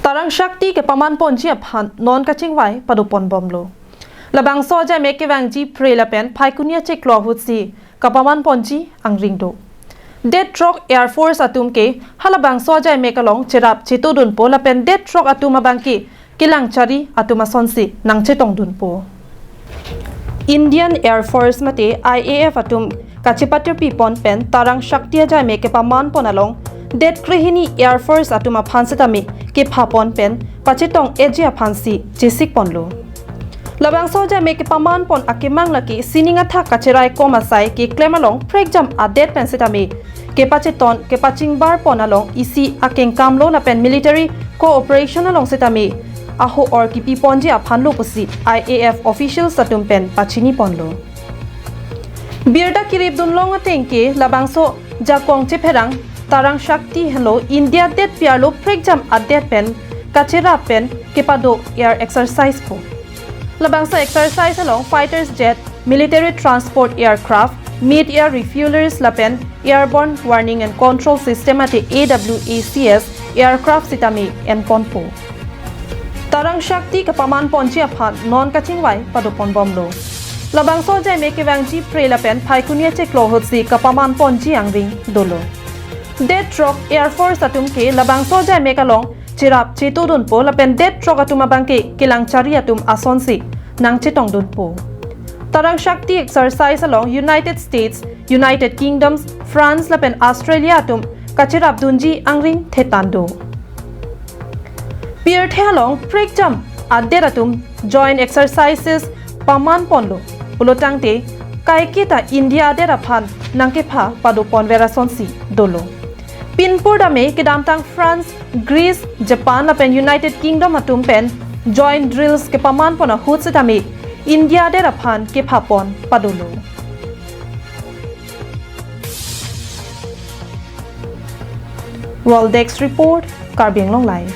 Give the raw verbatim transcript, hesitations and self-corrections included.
Tarang Shakti kepaman ponji aphan non kachingvai padopon bomlo. Labangso ajaimek kevangji Phre lapen Phaikuni achiklo ahutsi kapaman ponji angring do. Det throk Air Force atum ke halabangso ajaimek along cherap chetodunpo lapen det throk atum abangke kelang chari atum asonsi nangchetongdunpo. Indian Air Force mate I A F atum kachepatirpi pon pen Tarang Shakti ajaimek kepaman pon along det krehini Air Force atum aphan setame kepha pon pen pachetong eji aphansi chesik ponlo. Labangso ajaimek kepaman pon akemang lake sining athak kacherai kom asai keklem along prekjam adet pen setame kepacheton kepachingbar pon along isi akengkam lo lapen military cooperation along setame aho-or kipi ponji aphan lo pusi I A F officials atum pen pachini ponlo. Birta kiripdun long ateng ke labangso jakong chepherang Tarang Shakti henlo India detpi arlo prekjam adet pen kacherap pen kepado air exercise po. Labangso exercise along fighters jet, military transport aircraft, mid-air refuelers lapen airborne warning and control system mate A W A C S aircraft setame enponpo. Tarang Shakti kepaman ponji aphan non kachingvai padopon bomlo. Labangso ajaimek kevangji Phre lapen Phaikuni achiklo ahutsi kapaman ponji angring dolo. Det throk Air Force atum ke labangso ajaimek along cherap chetodunpo lapen det throk atum abangke kelang chari atum asonsi nangchetongdunpo. Tarang Shakti exercise along United States, United Kingdoms, France lapen Australia atum kacherapdunji angring thetan do. Pirthe along prekjam adet atum joint exercises paman ponlo pulotangte kaiketa India adet aphan nangkepha padopon ver asonsi dolo. Pinpur dame kedamtang France, Greece, Japan lapen United Kingdom atum pen joint drills kepaman pon ahut setame India adet aphan kepha pon padolo. World Desk Report, Karbi Anglong Live.